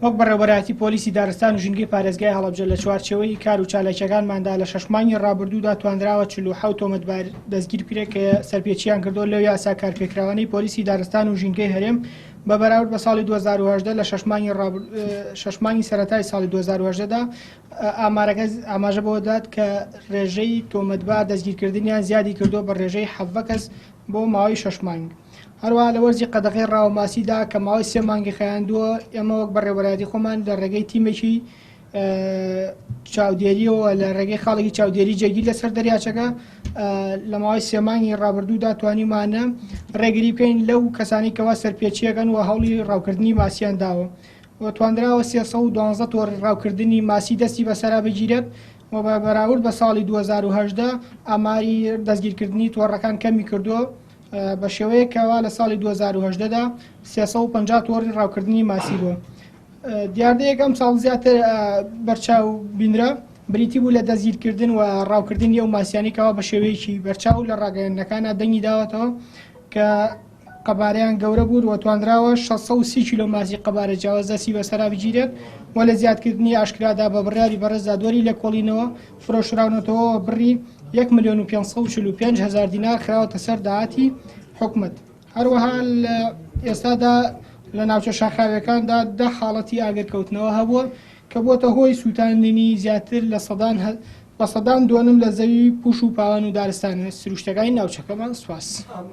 وەک بەڕێوەبەرایەتی پۆلیسی دارستان و ژینگەی پارێزگای هەڵەبجە لە چوارچێوەی کار و چالاکیەکانماندا لە شەش مانگی ڕابردوودا توانراوە 47 تۆمەتبار دەستگیر بکرێت کە سەرپێچیان کردووە لەو یاسا کارپێکراوانەی پۆلیسی دارستان و ژینگەی هەرێم بە بەراورد بە ساڵی 2018 لە شەش مانگی سەرەتای ساڵی 2018 دا ئامارەکە ئاماژە بەوە دات کە ڕێژەی تۆمەتبار دەستگیرکردنیان زیادی کردووە بە ڕێژەی 17 کەس بۆ ماوەی شەش مانگ. هەروەها لە وەرزی قەدەغەی ڕاوەماسیدا کە ماوەی سێ مانگی خایاندووە، ئێمە وەک بەڕێوەبەرایەتی خۆمان لە ڕێگەی تیمێکی چاودێریەوە لە ڕێگەی خاڵێکی چاودێری جێگیر لەسەر دەریاچەکە لە ماوەی سێ مانگی ڕابردوودا توانیمانە ڕێگری بکەین لەو کەسانی کەوا سەرپێچیەکەن و هەوڵی ڕاوکردنی ماسیان داوە و توانراوە 312 تۆڕی ڕاوکردنی ماسی دەستی بەسەرا بگیرێت و بە بەراورد بە ساڵی 2018 ئاماری دەستگیرکردنی تۆڕەکان کەمی کردووە بە شێوەیەک کەوا لە ساڵی 2018 دا 350 تۆڕی ڕاوکردنی ماسی بووە. دیاردەیەک ئەم ساڵ زیاتر بەرچاو بینرا بریتی بوو لە دەستگیرکردن و ڕاوکردنی ئەو ماسیانی کەوا بە شێوەیەکی بەرچاو لە ڕاگەیاندنەکانە دەنگی داوەتەوە کە قەبارەیان گەورە بوون و توانراوە 630 کیلۆ ماسی قەبارە جیاواز دەستی بەسەرا بگیرێت و لە زیادکردنی ئاشکرادا بە بڕیاری بەڕێز دادوەری لێکۆڵینەوە فرۆشراونەتەوە بڕی 1 ملیۆن و 545 هەزار دینار خراوەتە سەر داهاتی حکومەت. هەروەها لە ئێستادا لە ناوچە شاخاویەکاندا دە حاڵەتی ئاگرکەوتنەوە هەبووە کە بۆتە هۆی سووتاندنی زیاتر لە سەدان بە سەدان دۆنم لە زەوی پوش و پاوان و دارستانە سروشتەکانی ناوچەکەمان. سوپاس.